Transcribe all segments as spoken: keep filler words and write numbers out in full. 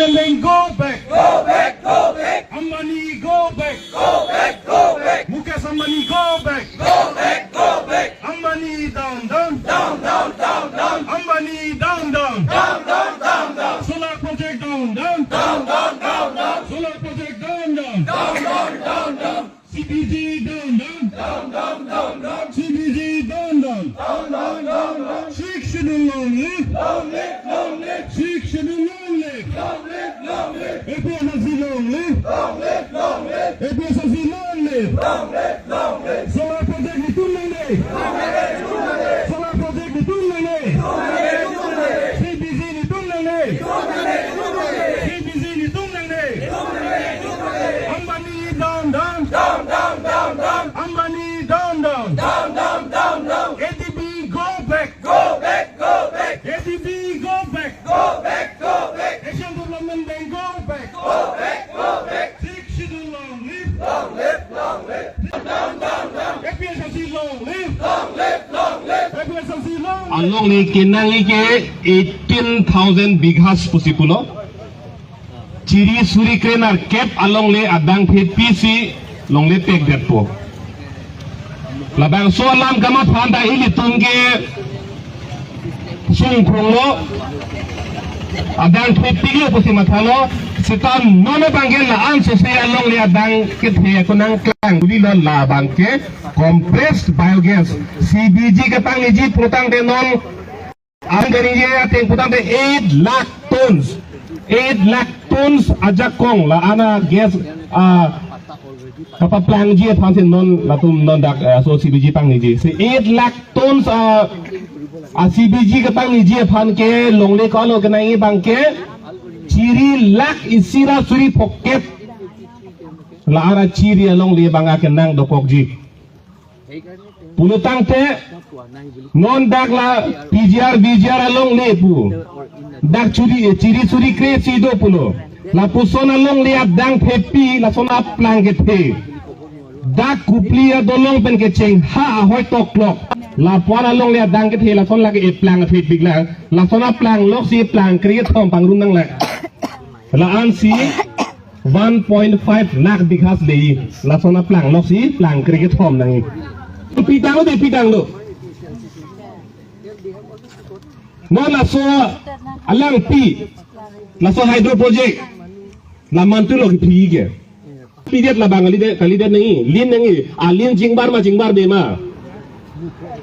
Ambani go back. Go back, go back. Ambani go back. Go back, go back. Mukesh Ambani go back. Go back, go back. Ambani down, down. Down, down, down, down. Ambani down, down. Down, down, down, down. Solar project down, down. Down, down, down, down. Solar project down, down. Down, down, down, down. C B G down, down. Down, down, down, down. C B G down, down. Down, down, down, down. Sixth Schedule long live. Long live, long live. Sixth Schedule long live. Long live, long live. A P H L C long live. Long live, long live. A P H L C long live. Long live, long live. Solar project netum nangne. Long live, long live. Solar project netum nangne. Long live, long live. C B G netum nangne. Long live, long live. C B G netum nangne. Long live, long live. Ambani down, down. Down, down, down, down. Ambani down, down. Down, down, down, down. A D B go back. Go back, go back. A D B go back. Go back, go back. Asian Development Bank go back. Go back, go back. Sixth Schedule long live. Long live, long live. Down, down, down. A P H L C long live. Long live, long live. A P H L C long live. Alongle kenangji ke eighteen thousand bighas pusi pulo. Chiri suri krenerkep alongle adang thepi si longle pekdetpo. Labangso alam kamatha ta ilitum ke sungkrunglo, adang thepiklo pusi mathalo. Seta non abangke la-an sose alongle adang kethe ako nangklang, ulilo labangke compressed biogas, C B G kepangniji putangte non Ang kari ye ateng putangte eight lakh tons. Eight lakh tons ajakong la-an a gas, ah, kapaplangji aphan si non latum non dak, eh, so C B G pangniji. Si eight lakh tons, ah, ah, C B G kepangniji aphan ke longle ko-an lo kenangji abangke chiri lakh isi ra suri phokep. La-an a chiri alongle abang akenang dokokji. Pulotangte non dak la P G R, V G R alongle pu. Dak chiri, chiri suri kre si do pulo. Lapuson alongle adang thepi, lason aplang kethe. Dak Kopili adolong pen kecheng ha ahoi toklok. Lapuan alongle adang kethe, lason lake eplang thepiklang. Lason aplang lok si eplang kre kethom pangrum nanglang. La-an si one point five lakh bighas le, lason aplang lok si plang kre kethom nangji. Pitanglo de, pitanglo. Non laso alangpi, laso hydro project, la mantu lo kephi ke. Pidet labang kalidet, kalidet nangji, lin nangji, alin jingbar ma jingbarbe ma.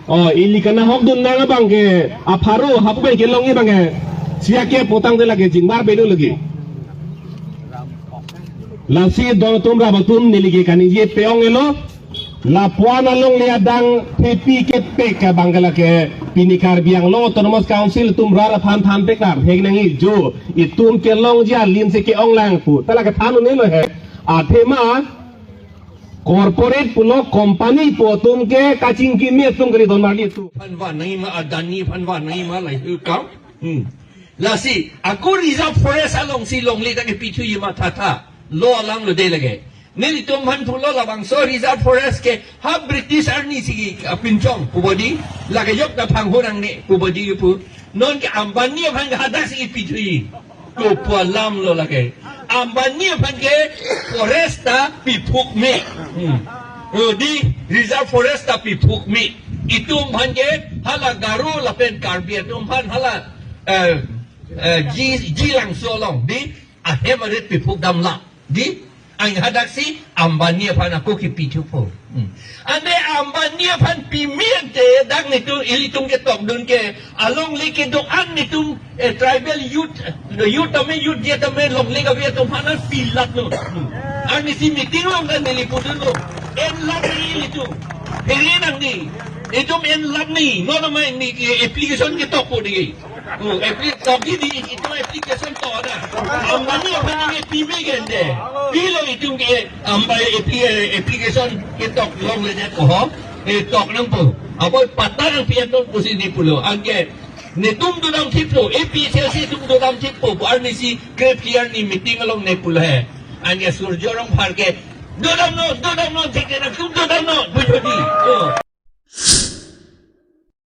Oh, ili kanahokdun nang abangke, apharo hapu bai kelongji abangke. Siya ke putangte lake jingbarbe do lake. Lasi don atum rap atum neli ke kaningje pe-ong-elo. Lapuan alongle adang thepi kepek abangke lake pini Karbi Anglong Autonomous Council atum rat aphan thanpek nar hek nangji jo. Itum kelongji alin si ke-ong lang pu. Ta lake than un-elo he. Athema corporate pulo company pu atum ke kachingki me atum kali don marli atum. Aphan van nangji ma, Adani aphan van nangji ma lahei akam. Hmm. Lasi, ako reserve forest along si longle ta kepithuji ma tha tha. Lo alam lo de lake. Nelitum aphan pulo labangso reserve forest ke ha British arni si, ah, pinchong pu bodi. Lake jok ta phanghurang ne pu bodi pu. Non ke Ambani aphan ke hadak si ipithuji. Kopu alam lo lake. Ambani aphan ke forest ta piphuk me. Hmm. Oh, di reserve forest ta piphuk me. Itum aphan ke hala Garo lapen Karbi atum aphan hala, eh, eh, Ji, Jilangso along. Di ahem arit piphuk damlo. Di, ang hadak si Ambani aphan ako kepithupo. Hmm. Ante Ambani aphan pime ante dak netum ilitum ketokdun ke alongle kedo-an netum, eh, tribal youth, eh, youth tame youth dia tame longle kave atum aphan pilaplo. Hmm. Arnisi meeting along kan neli pudunlo. En lap nangji ilitum. Phere nangji. Itum en lap nangji. Non amai ni, eh, application ketokpo di. Oh, appli-, tapi di, itum application tok na. Ambani aphan ke pime ke ante. Pilo itum ke Ambani appli-, application ketok longledet ko ho. Eh, tok nangpo. Abo patta nangpi-et non pusi di pulo. Anke netum dodam thippo, A P H L C atum dodam thippo. Arnisi kre-pi arni meeting along ne pulo he. Anke Surjya Rongphar ke dodamnon, dodamnon, thik nangtum dodamnon. Bujodi. Oh.